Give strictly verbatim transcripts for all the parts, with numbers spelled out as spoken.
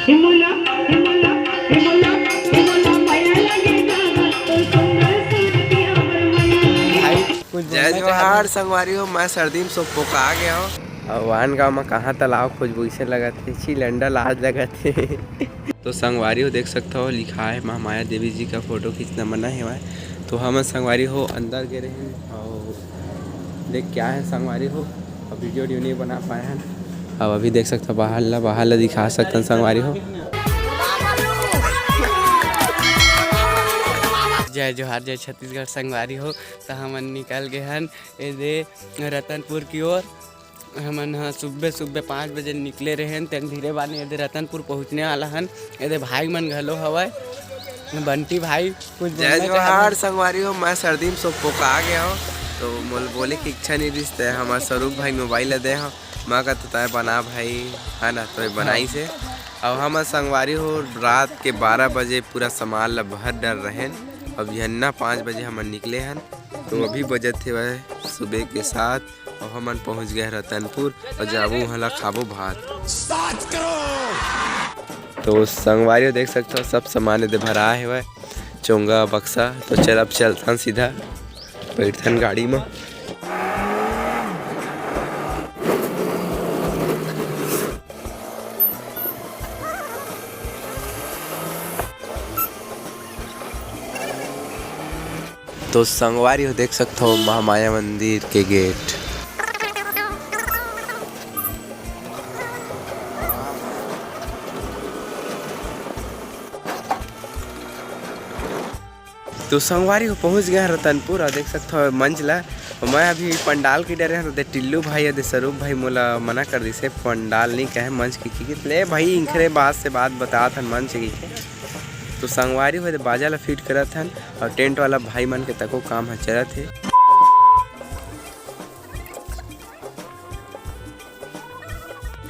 हिमुला, हिमुला, हिमुला, हिमुला, माया लगे जावा, तो सुंदर सूरतिया हमर मैया लगे। भाई, कुछ बोलना जय जोहार चाहत संगवारी हो, मैं सर्दी में सो पोका गया हूँ। अउ आन गाँव में कहाँ तालाब खोजबो, इसे लगत हे, छी लंडा लाज लगत हे। तो संगवारी हो, देख सकत हो, लिखा है महामाया देवी जी का फोटो खींचना मना है। तो हम संगवारी हो अंदर गे रहे हैं और देख क्या है संगवारी हो, अब वीडियो वीडियो नहीं बना पाए हैं। अब अभी देख सकत हो बाहर ला, बाहर ला दिखा सकत हन संगवारी हो। जय जोहार, जय छत्तीसगढ़ संगवारी हो। तो हमन निकल गए हन ए दे रतनपुर की ओर। हमन ह सुबह सुबह पाँच बजे निकले रहेन, तेन धीरे बानी एदे रतनपुर पहुँचने वाला हन। एदे भाई मन घलो हवय, बंटी भाई, कुछ जय बोलना चाहत जोहार हन? संगवारी हो, मैं सर्दी में सो पोका गया हूँ, तो मोल बोले की इच्छा नहीं रिस, ते हमार स्वरूप भाई मोबाइल ला दे हूँ, मैं कहता तय बना भाई, है ना, तो बनाई से। अब हम संगवारी हो रात के बारह बजे पूरा सामान ला भर डर रहेन। अब यन्ना पाँच बजे हमन निकले हन, तो अभी बजत हेवय सुबह के सात। अउ हमन पहुंच गए रतनपुर अउ जाबो उहाँ ला खाबो भात। तो संगवारी हो देख सकत हो सब सामान एदे भरा हेवय, चोंगा बक्सा। तो चल अब चलथन सीधा बैठथन गाड़ी म। तो संगवारी हो देख सकत हो महामाया मंदिर के गेट। तो संगवारी हो पहुंच गए हैं रतनपुर अउ देख सकत हो मंच ला। मैं अभी पंडाल के डरे हूँ, तो टिल्लू भाई अउ स्वरूप भाई मोला मना कर दिसे, पंडाल नहीं कहे मंच के, की ले भाई इंखरे बात से बात बतात हन मंच के। तो संगवारी हो बाजा ला फिट करत हन अउ टेंट वाला भाई मन के तको काम ह चलत हे।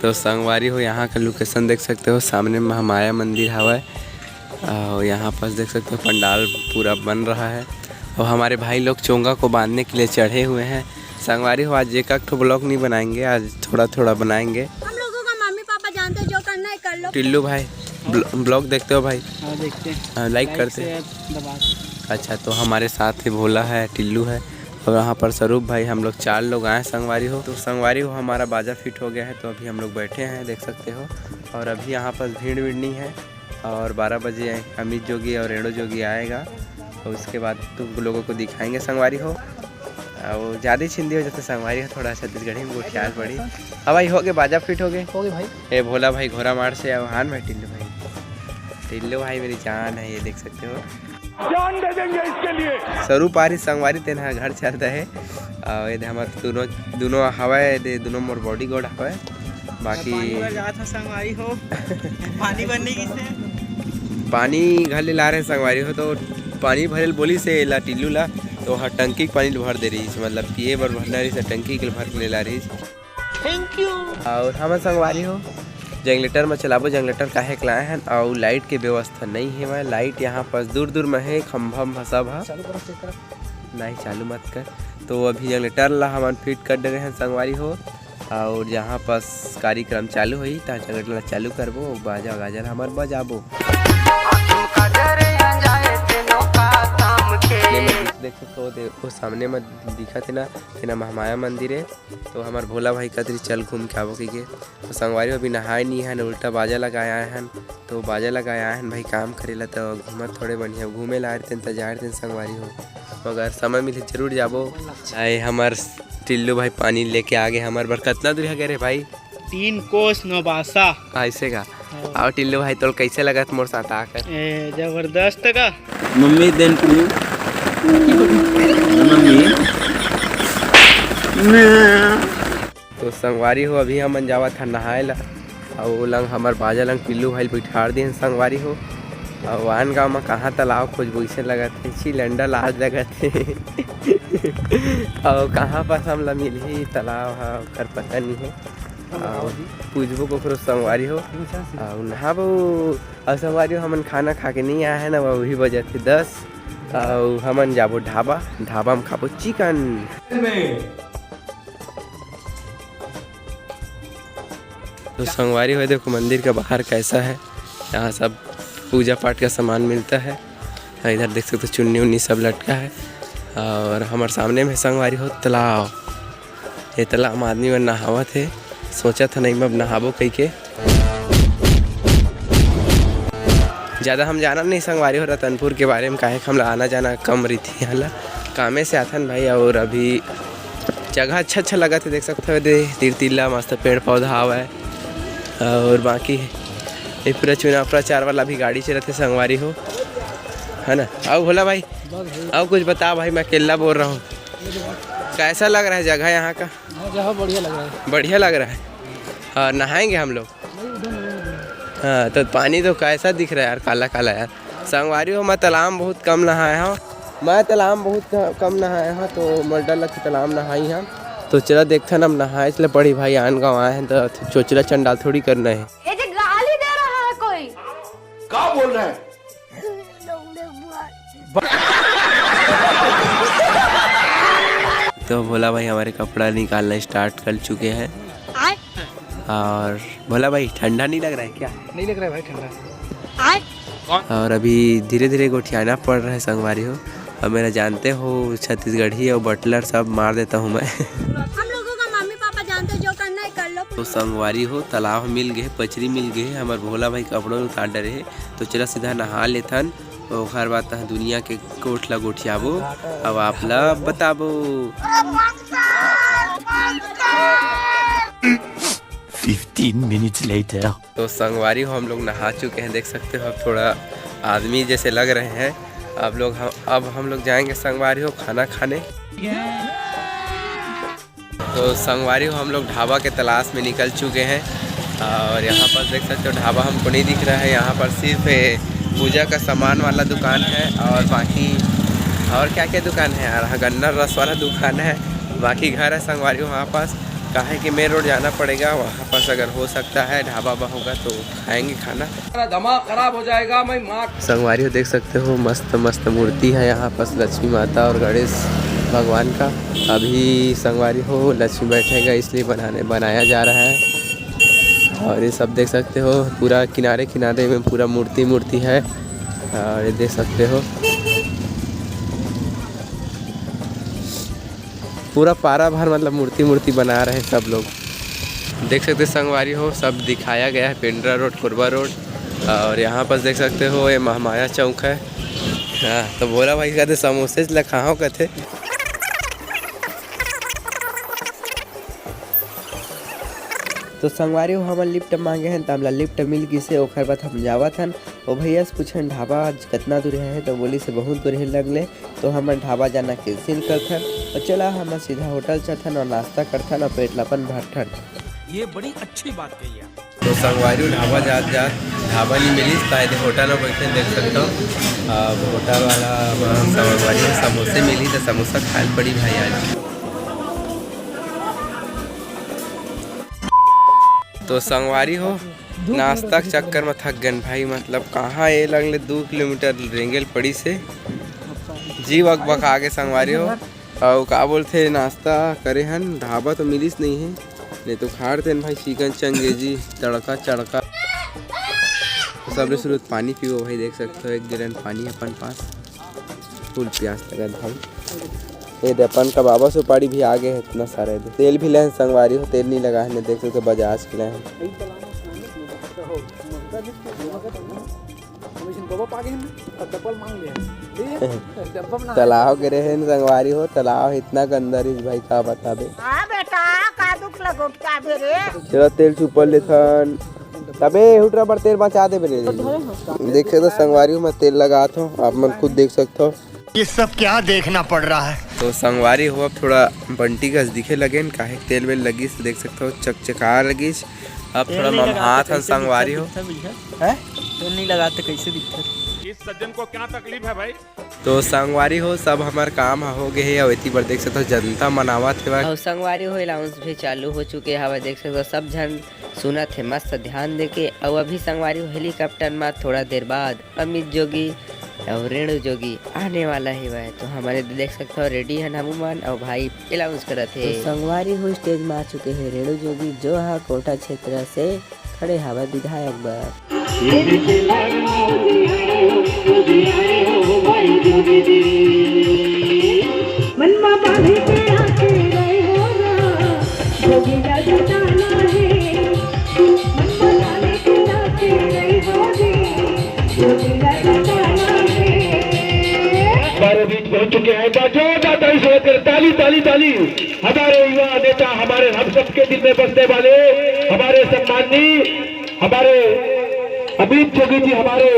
तो संगवारी हो यहाँ का लोकेशन देख सकते हो, सामने महामाया मंदिर हवय अउ यहाँ पास देख सकते हो पंडाल पूरा बन रहा है। और हमारे भाई लोग चोंगा को बांधने के लिए चढ़े हुए हैं। संगवारी हो आज एक आध ठो ब्लॉग नहीं बनाएंगे, आज थोड़ा थोड़ा बनाएंगे। हम लोगों का मम्मी पापा जानते हैं, जो करना है कर लो। टिल्लू भाई ब्ल-, ब्लॉग देखते हो भाई? हाँ, देखते हैं। हाँ, लाइक करते हैं। दबा। अच्छा, तो हमारे साथ ही भोला है, टिल्लू है और यहाँ पर स्वरूप भाई, हम लोग चार लोग आए संगवारी हो। तो संगवारी हो हमारा बाजा फिट हो गया है, तो अभी हम लोग बैठे हैं देख सकते हो। और अभी यहाँ पर भीड़ वीड़ नहीं है और बारह बजे अमित जोगी और रेणु जोगी आएगा, तो उसके बाद तुम लोगों को दिखाएंगे संगवारी हो। और ज़्यादा छिंदी हो जाते संगवारी हो, थोड़ा छत्तीसगढ़ी में गोठियाल पड़ी। अब भाई हो गए, बाजा फिट हो गए। हो गए भाई। ए भोला भाई घोड़ा मार से, अब हान भाई टिल्लू भाई, टिल्लू भाई मेरी जान है, ये देख सकते हो। जान दे देंगे इसके लिए। स्वरूप आ रही संगवारी, तेन ह घर चल रहे। और ये हमर दोनों, दोनों हवा है, ये दोनों मोर बॉडीगार्ड हवा है। बाकी पानी भर जात ह संगवारी हो। पानी भरने की से। पानी घर ले ला रहे संगवारी हो, तो पानी भरे ल बोली से ला टिल्लू ला, तो हर टंकी के पानी ल भर दे रही, मतलब पिए बर भरना रही से टंकी के भर के ले ला रही। Thank you. और हमन संगवारी हो जनरेटर में चलाबो, जनरेटर काहे के लाए हन, और लाइट के व्यवस्था नहीं है, लाइट यहाँ पर दूर दूर में है, खंभा में सब है। चालू करो, चेक करो। नहीं, चालू मत कर। तो अभी जनरेटर ला हमन फिट कर दे रहे हैं संगवारी हो, और जहाँ पास कार्यक्रम चालू होही, तहाँ जनरेटर ला चालू करबो, बाजा गाजा ला हमर बजाबो। देख सकते हो, दे-, वो सामने में दिखत है ना, तेना महामाया मंदिर है। तो हमर भोला भाई कतरी चल घूम के आबो कहिके। तो संगवारी हो अभी नहाए नहीं है, उल्टा बाजा लगाए आए हैं। तो बाजा लगाए आए हैं भाई काम करे ला, तो घूमत थोड़े बढ़िया घूमे ला आए रहते, तो जाए रहते संगवारी हो, मगर समय मिले जरूर जाबो। आए हमर टिल्लू भाई पानी लेके आगे हमर बर। कितना दूर है रे भाई? तीन कोस नवासा। ऐसे का? हाँ। और टिल्लू भाई तोल कैसे लगत मोर साथ आकर? ए, जबरदस्त का। मम्मी देन तू। मम्मी। तो संगवारी हो अभी हमन जावत हन नहाए ला। अउ ओ लंग हमर बाजा लंग टिल्लू भाई ल बिठार दिन संगवारी हो। अउ आन गाँव म कहाँ तालाब खोजबो, अइसे लगत हे, छी लंडा लाज लगत हे। अउ कहाँ पास हमला मिलही तालाब ह, ओकर पता नइ हे। अउ पूछबो ककरो संगवारी हो। अउ नहाबो। अउ संगवारी हो, हमन खाना खा के नइ आए हन, अउ अभी बजत हे दस। अउ हमन जाबो ढाबा, ढाबा म खाबो चिकन। तो संगवारी हो, देखो मंदिर का बाहर कैसा है, यहाँ सब पूजा पाठ का सामान मिलता है। इधर देख सकते हो, चुन्नी उन्नी सब लटका है। और हमारे सामने में, संगवारी हो, तालाब। ये तालाब में आदमी मन नहावत हे। सोचा था नहीं, मैं अब नहाबो कही के। ज़्यादा हम जाना नहीं, संगवारी हो, रतनपुर के बारे में, काहे कि हमला आना जाना कम रहिथे यहाँ ला, कामे से आथन भाई। और अभी जगह अच्छा अच्छा लगत हे, देख सकते हो, दे तीर तीर ला मस्त पेड़ पौधा हवय। और बाकी ये पूरा चुनाव प्रचार वाला भी गाड़ी चलत हे, संगवारी हो, है ना? आओ भोला भाई, आओ कुछ बता भाई, मैं अकेला बोल रहा हूँ। कैसा लग रहा है जगह यहाँ का? हाँ, जगह बढ़िया लग रहा है। बढ़िया लग रहा है। हाँ, नहाएंगे हम लोग। हाँ, तो पानी तो कैसा दिख रहा है यार, काला काला यार। संगवारी हो, मैं तालाब में बहुत कम नहाया हूँ। मैं तालाब में बहुत क-, कम नहाया हूँ, तो मोर डर लगथे तालाब में नहाई हम। तो चला देखथन, हम नहाए चले पड़ी भाई, आन गाँव आए हैं तो चोचला चंडाल थोड़ी करना है। ये जो गाली दे रहा है कोई। क्या बोल रहे हैं? तो भोला भाई हमारे कपड़ा निकालना स्टार्ट कर चुके हैं। और भोला भाई, ठंडा नहीं लग रहा है क्या? नहीं लग रहा है भाई ठंडा। और अभी धीरे धीरे गोठियाना पड़ रहा है, संगवारी हो। अब मेरा जानते हो, छत्तीसगढ़ी और बटलर सब मार देता हूँ मैं। हम लोगों का मम्मी पापा जानते, जो करना है कर लो। तो संगवारी हो, तालाब मिल गए, पचरी मिल गए, हमारे भोला भाई कपड़ों उतार डरे है। तो चला सीधा नहा लेथन, ओखर बाद तह दुनिया के गोठ ला गोठियाबो, अब आप ला बताबो। Fifteen minutes later. तो संगवारी हो, हम लोग नहा चुके हैं, देख सकते हो, अब थोड़ा आदमी जैसे लग रहे हैं। अब लोग हम, अब हम लोग जाएंगे, संगवारी हो, खाना खाने। तो संगवारी हो, हम लोग ढाबा के तलाश में निकल चुके हैं और यहाँ पर देख सकते हो, ढाबा हमको नहीं दिख रहा है। यहाँ पर सिर्फ ये पूजा का सामान वाला दुकान है और बाकी और क्या क्या दुकान है यार, हाँ, गन्ना रस वाला दुकान है। बाकी घर है, संगवारी हो, वहाँ पास, काहे कि मेन रोड जाना पड़ेगा, वहाँ पास अगर हो सकता है ढाबा बा होगा तो खाएंगे खाना। मेरा दिमाग खराब हो जाएगा, मैं मार। संगवारी हो, देख सकते हो, मस्त मस्त मूर्ति है यहाँ पास, लक्ष्मी माता और गणेश भगवान का। अभी संगवारी हो, लक्ष्मी बैठेगा, इसलिए बनाने, बनाया जा रहा है। और ये सब देख सकते हो, पूरा किनारे किनारे में पूरा मूर्ति मूर्ति है। और ये देख सकते हो, पूरा पारा भर, मतलब, मूर्ति मूर्ति बना रहे सब लोग। देख सकते हो संगवारी हो, सब दिखाया गया है, पेंड्रा रोड, कोरबा रोड। और यहाँ पर देख सकते हो, ये महामाया चौक है। हाँ, तो भोला भाई कहते समोसे ला खाओ कहते। तो संगवारी हो, हमन लिफ्ट मांगे हन, त हमला लिफ्ट मिल गिसे। ओखर बाद हम जावत हन, ओ भैया से पूछन, "ढाबा आज कतना दूर है?" तो बोलिस, "बहुत दूर है लग ले।" तो हमन ढाबा जाना cancel करथन और चला हमन सीधा होटल चलथन और नाश्ता करथन और पेट ला अपन भरथन। ये बड़ी अच्छी बात कही आप। तो संगवारी हो, ढाबा जात जात ढाबा नहीं मिलिस, त एदे होटल में बैठे देख सकता हूँ। अब होटल वाला, हाँ, संगवारी हो, समोसे मिली तो समोसा खाए पड़ी भाई आज। तो संगवारी हो, नाश्ता के चक्कर में थक गन भाई, मतलब, कहाँ ये लगले दू किलोमीटर रेंगेल पड़ी से जी बक बक आगे संगवारी हो। अउ का बोलथे, नाश्ता करे हन, ढाबा तो मिलिस नहीं है, नहीं तो खाड़ तेन भाई चिकन चंगेजी, तड़का चड़का। तो सबले शुरू पानी पीबो भाई, देख सकते हो एक गिलन पानी अपन पास, फुल प्यास लगत भाई। ये दे अपन का बाबा सुपारी भी आ गए है, इतना सारा। ये दे तेल भी लेहन संगवारी हो, तेल नहीं लगा है, देख सकते हो बजाज के लेहन। तालाब गिरे हे न संगवारी हो, तालाब इतना गंदा रहिस भाई, का बताबे। हाँ बेटा, का दुख लगो, का बे रे? चलो तेल छुपल लेथन, तबे हुटरा बर तेल बचा दे बने। देख सकते हो संगवारी हो, मैं तेल लगात हूँ, आप मन खुद देख सकते हो। ये सब क्या देखना पड़ रहा है? तो संगवारी हो, अब थोड़ा बंटी कस दिखे लगे न, काहे तेल वेल लगिस, देख सकते हो चकचका लगिस। अब थोड़ा ममहात हन संगवारी हो। हैं? तेल नहीं लगाते कैसे दिखते? इस सज्जन को क्या तकलीफ है भाई? तो संगवारी हो, सब हमार काम ह हो गए हे, अउ एती बर देख सकत हो जनता मन आवत हेवय। अउ संगवारी हो, अनाउंस भी चालू हो चुके हवय, देख सकत हो सब झन सुनत हे मस्त ध्यान देके। अउ अभी संगवारी हो, हेलीकॉप्टर म थोड़ा देर बाद अमित जोगी अउ रेणु जोगी आने वाला हेवय, तो हमन देख सकत हो रेडी हन हमू मन, अउ भाई अनाउंस करत हे। तो संगवारी हो, स्टेज म आ चुके हे रेणु जोगी, जो ह कोटा क्षेत्र से खड़े हवय विधायक बर। मन मा बांधी के आके रही हो ना, जोगी ला जताना है। मन मा बांधी के आके रही हो जी, जोगी ला जताना है। हमारे बीच पहुंच चुके हैं। एक बार जोरदार ताली, स्वागत करें, ताली, ताली, ताली। हमारे युवा नेता, हमारे हम सबके दिल में बसने वाले हमारे सम्माननीय हमारे अमित जोगी जी हमारे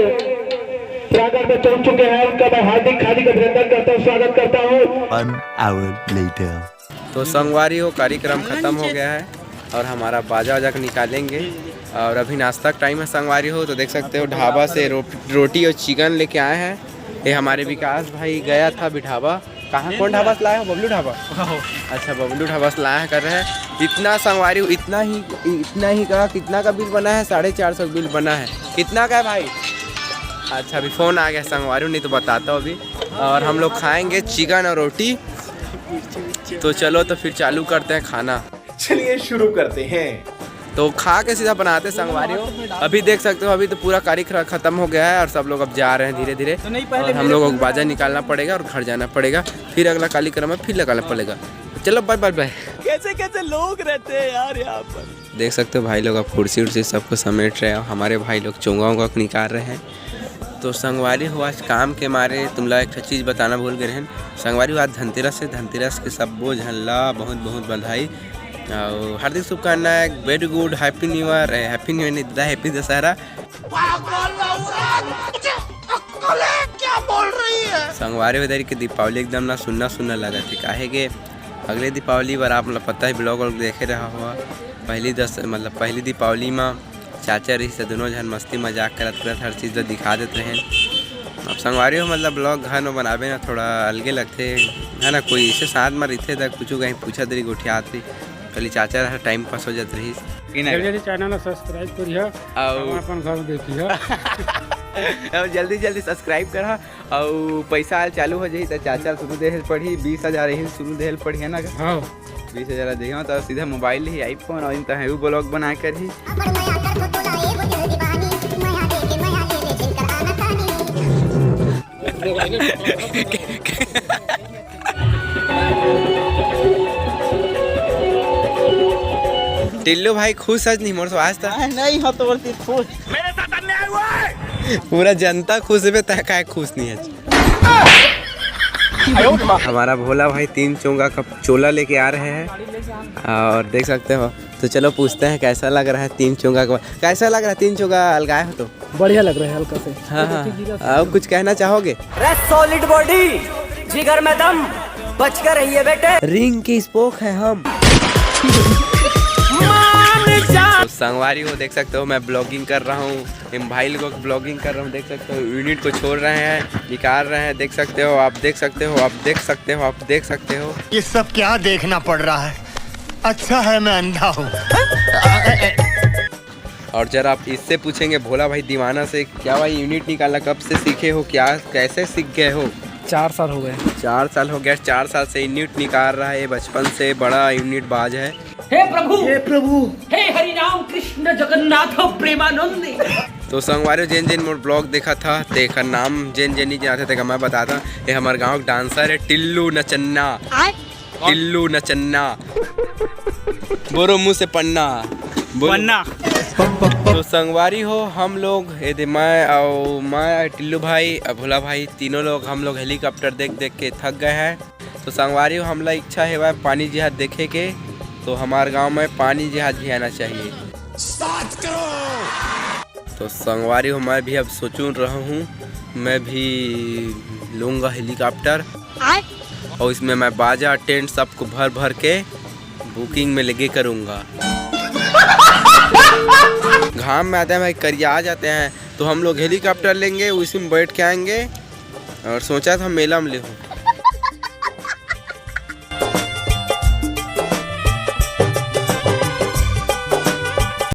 प्रांगण में पहुंच चुके हैं। उनका मैं हार्दिक हार्दिक अभिनंदन करता हूं, स्वागत करता हूं। One hour later. तो संगवारी हो, कार्यक्रम खत्म हो गया है और हमारा बाजा वाजा को निकालेंगे। और अभी नाश्ता का टाइम है संगवारी हो, तो देख सकते हो ढाबा से रो, रोटी और चिकन लेके आए हैं। ये हमारे विकास भाई गया था अभी ढाबा। कहाँ, कौन ढाबा से लाया हो? बबलू ढाबा। अच्छा, बबलू ढाबा से लाया कर रहे हैं। इतना संगवारी हो, इतना ही, इतना ही का, कितना का बिल बना है? साढ़े चार सौ बिल बना है। कितना का है भाई? अच्छा, अभी फ़ोन आ गया संगवारी हो, नहीं तो बताता हूँ अभी। और हम लोग खाएंगे चिकन और रोटी। तो चलो, तो फिर चालू करते हैं खाना। चलिए शुरू करते हैं। तो खा के सीधा बनाते संगवारी हो। अभी देख सकते हो, अभी तो पूरा कार्यक्रम खत्म हो गया है और सब लोग अब जा रहे हैं धीरे धीरे। और हम लोगों को बाजा निकालना पड़ेगा और घर जाना पड़ेगा। फिर अगला कार्यक्रम है, फिर लगाना पड़ेगा। चलो, बाय बाय बाय। कैसे कैसे लोग रहते हैं यार यहाँ पर। देख सकते हो भाई लोग अब कुर्सी उर्सी सबको समेट रहे हैं और हमारे भाई लोग चोंगा उंगा को निकाल रहे हैं। तो संगवारी हो, आज काम के मारे तुमला एक ठो चीज़ बताना भूल गए रहन। संगवारी हो, आज धनतेरस है, धनतेरस के सब्बो झन ला बहुत बहुत बधाई और हार्दिक शुभकामनाएं। Very good, happy new year, happy new year नहीं दादा, happy दशहरा। संगवारी हो, इधर के दीपावली एकदम ना सुन्ना सुन्ना लगत है, काहे के अगले दीपावली बर आप मतलब पता है, vlog vlog देखे रहा हुआ, पहली दस मतलब पहली दीपावली में चाचा रहिस त दुनों झन मस्ती मजाक करत करत हर चीज़ ला दिखा देत रहेन। अब संगवारी हो, मतलब vlog घर में बनाबे ना थोड़ा अलगे लगथे, है ना? कोई इसे साथ में रहिथे त कुछ कहीं पूछत रही, गोठियात रही, खाली चाचा रहा, टाइम पास हो जात रहिस। कि नहीं? जल्दी जल्दी चैनल ला सब्सक्राइब करिहा, अउ अपन अपन घर में देखिहा। अब जल्दी जल्दी सब्सक्राइब करा, अउ पैसा आल चालू हो जाही त चाचा ल शुरू देहे ल पड़ही, बीस हजार यही ल शुरू देहे ल पड़ही, है ना? हाँ। बीस हजार देही त सीधा मोबाइल ही iPhone, और इनका है vlog बना कर ही। टिल्लू भाई खुश हस नहीं मोर से आज तक? नहीं हो तो बोलती खुश। पूरा जनता खुश है, तय काय खुश नहीं है। हमारा भोला भाई तीन चोंगा का चोला लेके आ रहे हैं और देख सकते हो। तो चलो पूछते हैं कैसा लग रहा है तीन चोंगा का, कैसा लग रहा है तीन चोंगा अलगाए हो तो? बढ़िया लग रहा है हल्का से। हाँ, हाँ। और कुछ कहना चाहोगे? सॉलिड बॉडी, जिगर में दम, बच कर रहिए बेटे। रिंग की स्पोक है हम। तो संगवारी हो, देख सकते हो मैं ब्लॉगिंग कर रहा हूँ, इन भाई लोगों की ब्लॉगिंग कर रहा हूँ। देख सकते हो यूनिट को छोड़ रहे हैं, निकाल रहे हैं। देख सकते हो, आप देख सकते हो, आप देख सकते हो, आप देख सकते हो। ये सब क्या देखना पड़ रहा है? अच्छा है मैं अंधा हूँ। और जरा आप इससे पूछेंगे भोला भाई दीवाना से, क्या भाई यूनिट निकालना कब से सीखे हो, क्या कैसे सीख गए हो? चार साल हो गए। चार साल हो गया, चार साल से यूनिट निकाल रहा है ये, बचपन से बड़ा यूनिट बाज है। हे प्रभु, हे प्रभु, हे हरि राम कृष्ण जगन्नाथ प्रेमानंद। तो संगवारी हो, जेन जेन मोर ब्लॉग देखा था, तेकर नाम जेन जेन नहीं जानते, तेकर मैं बताता। ये हमारे गांव का डांसर है टिल्लू नचन्ना। टिल्लू नचन्ना। बोरो मुंह से पन्ना। बोरो। पन्ना। तो संगवारी हो, हम लोग ये दे, मैं और मैं टिल्लू भाई और भोला भाई, तीनों लोग, हम लोग हेलीकॉप्टर देख देख के थक गए हैं। तो संगवारी हो, हमला इच्छा हेवय पानी जहाज देखे के, तो हमार गांव में पानी जहाज भी आना चाहिए। तो संगवारी हो, मैं भी अब सोचूं रहा हूँ, मैं भी लूँगा हेलीकॉप्टर और इसमें मैं बाजा टेंट सबको भर भर के बुकिंग में लेके करूँगा। घाम में आते हैं भाई, करिया जाते हैं, तो हम लोग हेलीकॉप्टर लेंगे, उसी में बैठ के आएंगे। और सोचा था मेला में लेहूँ।